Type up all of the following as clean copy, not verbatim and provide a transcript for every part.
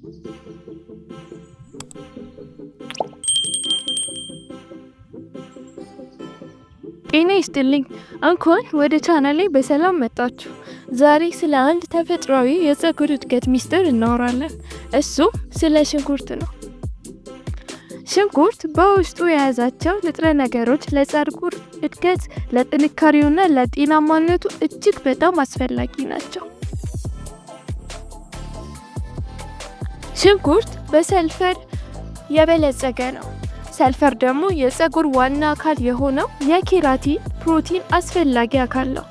ጤና ይስጥልኝ። እንኳን ወደ ቻናሌ በሰላም መጣችሁ። ዛሬ ስለ አንድ ተፈጥሯዊ የፀጉር እድገት ሚስጥር እናወራለን። እሱም ስለ ሽንኩርት ነው። ሽንኩርት በውስጡ የያዛቸው ንጥረ ነገሮች ለፀጉር እድገት፣ ለጥንካሬውና ለጤናማነቱ እጅግ በጣም አስፈላጊ ናቸው። ሽንኩርት በሰልፈር የበለጸገ ነው። ሰልፈር ደግሞ የፀጉር ዋና አካል የሆነው የኬራቲን ፕሮቲን አስፈላጊ አካል ነው።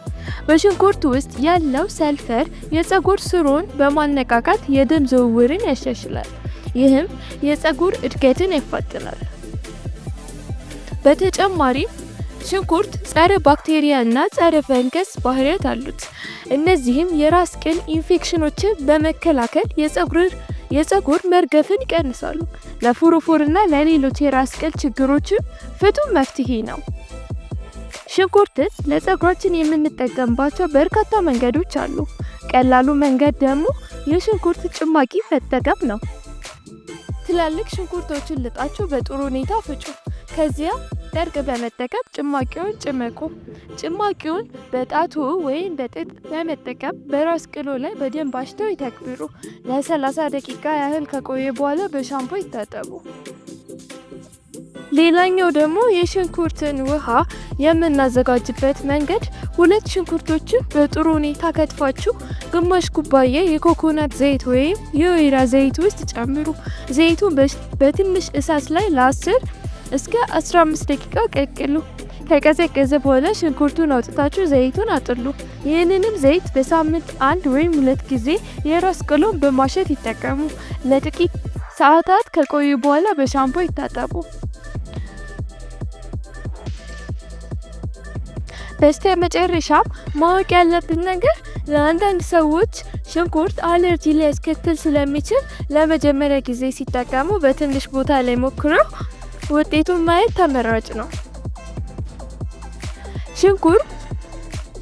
በሽንኩርት ውስጥ ያለው ሰልፈር የፀጉር ስሩን በማነቃቃት የደም ዝውውርን ያሻሽላል። ይህም የፀጉር እድገትን ያፋጥናል። በተጨማሪም ሽንኩርት ጸረ ባክቴሪያ እና ጸረ ፈንገስ ባህሪያት አሉት። እነዚህም የራስ ቅል ኢንፌክሽኖችን በመከላከል የፀጉር መርገፍን ይቀንሳሉ። ለፎሮፎርና ለሌሎች የራስ ቅል ችግሮችም ፍቱን መፍትሄ ነው። ሽንኩርትን ለፀጉራችን የምንጠቀምባቸው በርካታ መንገዶች አሉ። ቀላሉ መንገድ ደግሞ የሽንኩርት ጭማቂ መጠቀም ነው። ትላልቅ ሽንኩርቶችን ልጣችሁ በጥሩ ሁኔታ ፍጩ። ከዚያ ጨርቅ በመጠቀም ጭማቂውን ጭመቁ። ጭማቂውን በጣቱ ወይም በጥጥ በመጠቀም በራስ ቅሎ ላይ በደንብ አሽተው ይተግብሩ። ለ30 ደቂቃ ያህል ከቆየ በኋላ በሻምፖ ይታጠቡ። ሌላኛው ደግሞ የሽንኩርትን ውሃ የምናዘጋጅበት መንገድ ሁለት ሽንኩርቶችን በጥሩ ሁኔታ ከትፋችሁ ግማሽ ኩባያ የኮኮናት ዘይት ወይም የወይራ ዘይት ውስጥ ጨምሩ። ዘይቱን በትንሽ እሳት ላይ ለ10 እስከ 15 ደቂቃ ቀቅሉ። ከቀዘቀዘ በኋላ ሽንኩርቱን አውጥታችሁ ዘይቱን አጥሉ። ይህንንም ዘይት በሳምንት አንድ ወይም ሁለት ጊዜ የራስ ቅሎን በማሸት ይጠቀሙ። ለጥቂት ሰዓታት ከቆዩ በኋላ በሻምፖ ይታጠቡ። በስተ መጨረሻም ማወቅ ያለብን ነገር ለአንዳንድ ሰዎች ሽንኩርት አለርጂ ሊያስከትል ስለሚችል ለመጀመሪያ ጊዜ ሲጠቀሙ በትንሽ ቦታ ላይ ሞክረው ውጤቱን ማየት ተመራጭ ነው።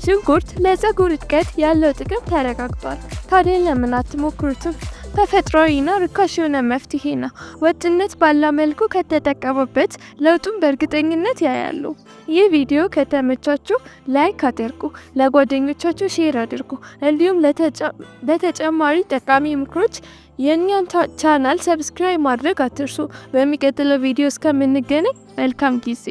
ሽንኩርት ለፀጉር እድገት ያለው ጥቅም ተረጋግጧል። ታዲያ ለምን አትሞክሩትም? ተፈጥሯዊና ርካሽ የሆነ መፍትሄ ነው። ወጥነት ባለው መልኩ ከተጠቀሙበት ለውጡን በእርግጠኝነት ያያሉ። ይህ ቪዲዮ ከተመቻችሁ like አድርጉ፣ ለጓደኞቻችሁ share አድርጉ። እንዲሁም ለተጨማሪ ጠቃሚ ምክሮች የእኛን ቻናል subscribe ማድረግ አትርሱ። በሚቀጥለው ቪዲዮ እስከምንገናኝ መልካም ጊዜ።